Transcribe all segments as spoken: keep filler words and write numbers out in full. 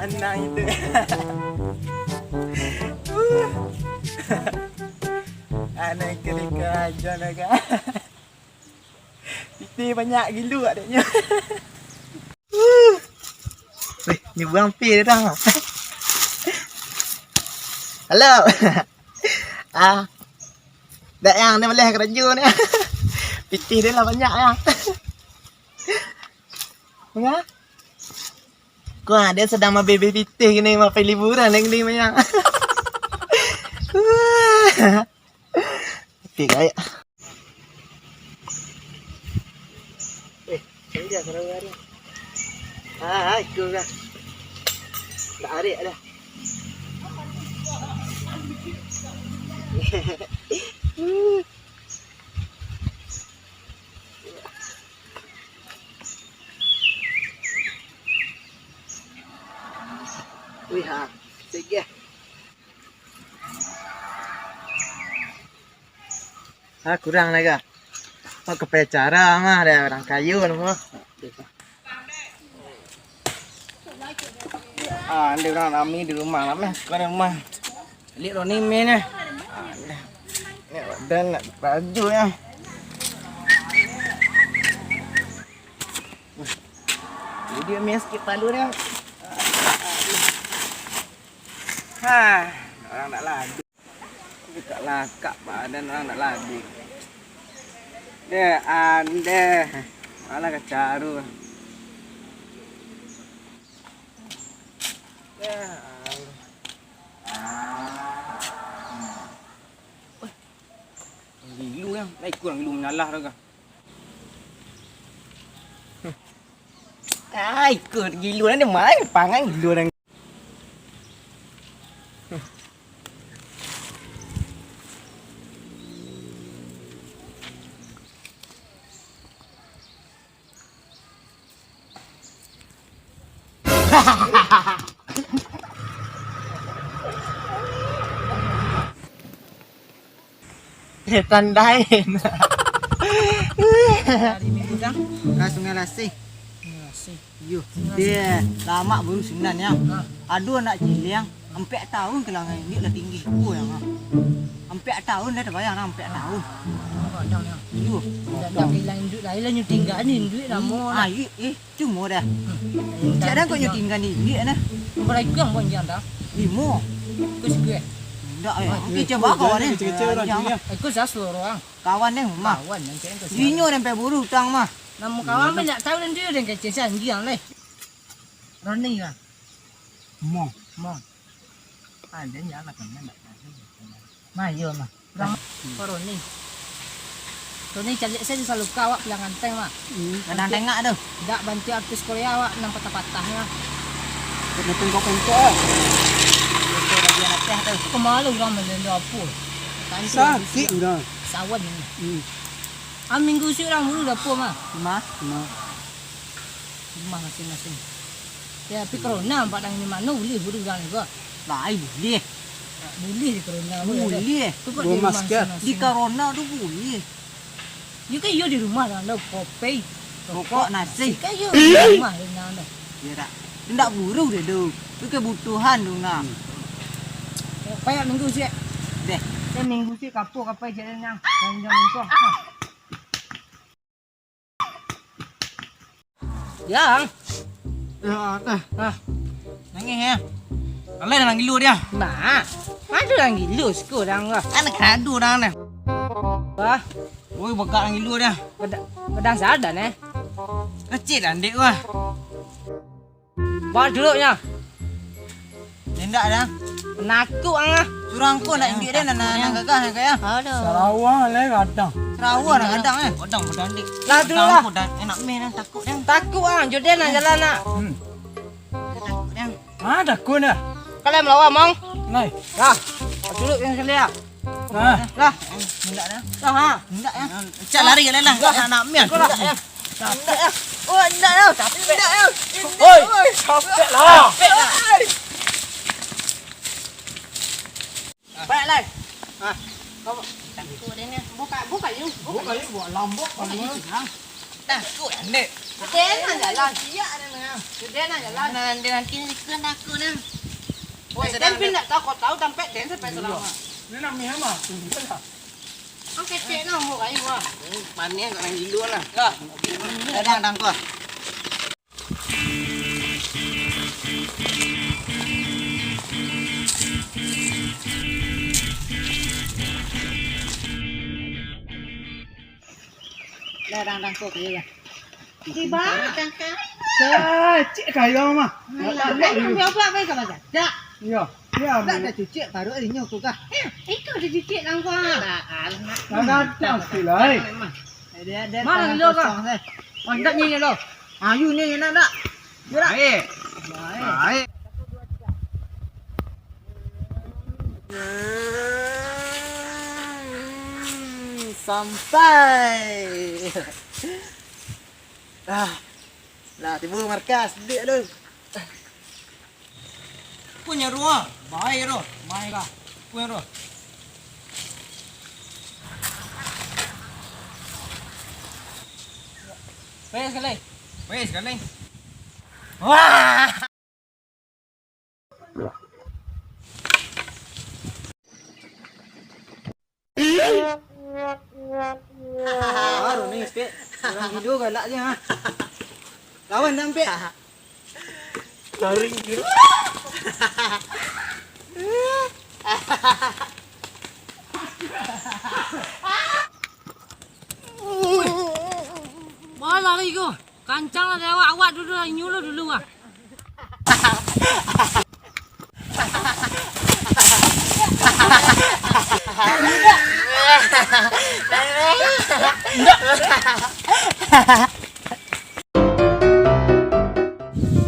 Anang itu. Anang kiri keraja naga. Pitih banyak gilu adeknyo. Weh, nyebuang pi dia dah. Halo. Ah. Dak yang ni boleh karajo ni. Pitih dia lah banyak ya. Ya. Kuah dia sedang mabebe pitih gini, mapai liburan yang ni banyak. Oke, kayak. Eh, ini dia sarang hari. Ah, itu dah. Tak arik dah. Wih, ha. Segeh. Ah, kurang lai ka. Awak ka pai acara mah, ado urang kayo namo. Ah, ado urang rami di rumah lah mah. Kau di rumah. Liek Roni main eh. Ah, dah. Ni badan nak baju ya. Jadi main sikit palu dia. Ha, orang nak ladu. Lakak-lakak badan urang nak ladu. Deh, andeh. Malah kacaru. Deh, andeh. Weh, gilu yang, lah ikut urang gilu manyalah tu kan. Ah, ikut gilu urang ni main pangan gilu urang. Setan lain. Hari Minggu kan? Ka Sungai Lasih. Sungai Lasih. Yo, dia lamak buru sinan ya. Ha. Ado anak ciliang, ampek tahun kalangan induak lah tinggi ko yang. Ampek tahun dah tabayang lah, ampek tahun. Kadang ya. Yo. Dah, dah kalangan induak lah, lah nyo tingga ni induak lamo lah. Ah, eh, eh, cuma dah. Hmm. Cak dah kok nyo tingga ni induak nah. Berapa ekor panjang dah? Limo. Kau sikit. Ndak ya. Oke, coba kawan ni. Kecil-kecil orang ciliang. Ekor sasur orang. Kawan ni mah. Kawan yang cak ni kau. Inyo sampai buru utang mah. Namo kawan banyak tahu dan dia dan kecil sanjiang leh. Roni lah. Mo. Mo. Ada ni anak kan nak tahu. Mayo mah. Rong. Ko Roni. Roni caliak sajo saluka awak pilang ganteng mah. Hmm. Gadang tengak tu. Dak bantu artis Korea awak nan patah-patah mah. Betul kau pentok ah. Itu bagian atas tu. Kemalo urang malendo apo? Sakik urang. Sawan ni. Hmm. Ah, minggu si urang buru dapo mah. Mah. Mah. Rumah masing-masing. Ya, tapi corona nampak dari mano buliah buruh urang ko. Lai buliah. Buliah di corona ko, ya, buliah. Tu kok di rumah masing-masing. Di corona tu buliah. Yo kan yo di rumah dah, dah kopi. Rokok, nasi. Kan yo di rumah dah, dah. Ya tak? Ndak buruh deh tu. Tu kebutuhan tu nah. Payah minggu siap. Deh. Kan minggu siap kapo kapai jalan nang. Jangan-jangan kau. Yang. Ya, tah. Ah. Nangih ya. Alai dalam gilu dia. Nah. Ada dalam gilu siko dah enggak. Kan kado dah nah. Wah. Woi, bakak dalam gilu dia. Pada pada sadar eh. Kecil dah dek wah. Bawa duduknya. Indak dah. Nakuk ah. Surang ko nak induak dia nan, nan gagah nak kaya. Aduh. Sarawak lah gadang. Sarawak nak gadang eh. Gadang badan dik. Lah dulu lah. Gadang badan enak meh nan takut dia. Takut ah, jodoh nak jalan nak. Hmm. Takut dia. Ah, takut dah. Kalau melawan mong. Nai. Dah. Duduk yang sekali ah. Nah. Lah. Indak dah. Lah ha. Indak ya. Cak lari lah lah. Lah anak meh. Kau lah. Indak ya. Oh, indak ya. Tapi indak ya. Oi, capek lah. Capek lah. Baik lah. Ha. Kau takut dia ni. Buka, buka you. Buka you buat lambok. Buka you. Takut ande. Den nan jalan. Siak den nan. Den nan jalan. Nah, den nanti ni ikut aku ni. Woi, den pun ndak tahu, kau tahu tampek den sampai salama. Ni nak mie mah. Iyolah. Ang kecek nah, umur kayu mah. Panih kau nan gilo lah. Lah. Dadang dangkot. Lah, dang, dang, kok, iya, iya. Tiba. Dah, cik kayo mah. Alah, dah, dah, dah, dah, dah, dah. Dak. Iya, iya. Dak ada cucik baru hari nyo kok kah? Eh, itu ada cucik nang kau. Dah ada sikit lah, eh. Mana lo kah? Mantap ni lo. Ayu ni enak dak? Baik. Baik. Hmm, sampai. Ah, lah tibo markas, dek tu. Punyo ruah, baik tu. Mai lah. Punyo ruah. Baik sekali. Baik sekali. Wah! Baru ni, Pek. Urang video galak je, ha. Lawan dah, Pek. Lari. Wah, lari ko. Kancang lah dari awak, awak dulu lah, inyo lo dulu lah.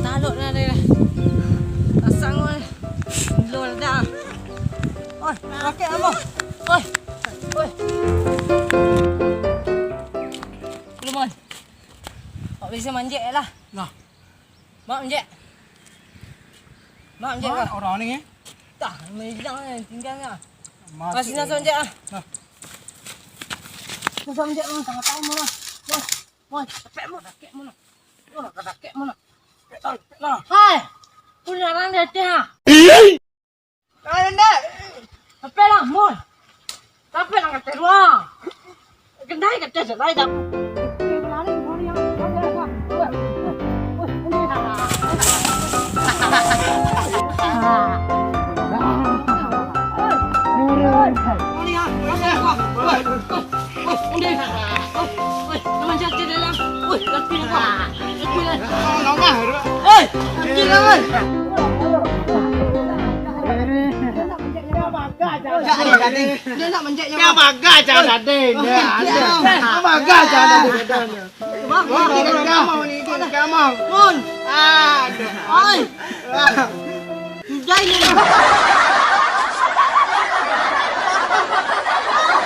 Talok lah dia. Pasang oi. Gilo lah dah. Oi, rakek ambo. Oi. Oi. Belum, oi. Awak bisa manjek lah. Nah. Mak, manjek. Mak, manjek lah. Mana orang ni, eh? Tah, megang ni, tinggal ni. Masih nak manjek ah. Nah. Susah manjek, Mak. Sangat tahu, Mak. Mak, Mak, capek, Mak. Sakit, Mak. Mak, sakit, Mak. Capek lah, capek lah. Hai! Punya orang di atas, ah. Ayo, ndak. Capek lah, Mak. Capek lah, kata dua. Kendai kata selai dah. Lari, lari, lari, lari, lari. Mun. Aduh. Oi. Udah ini.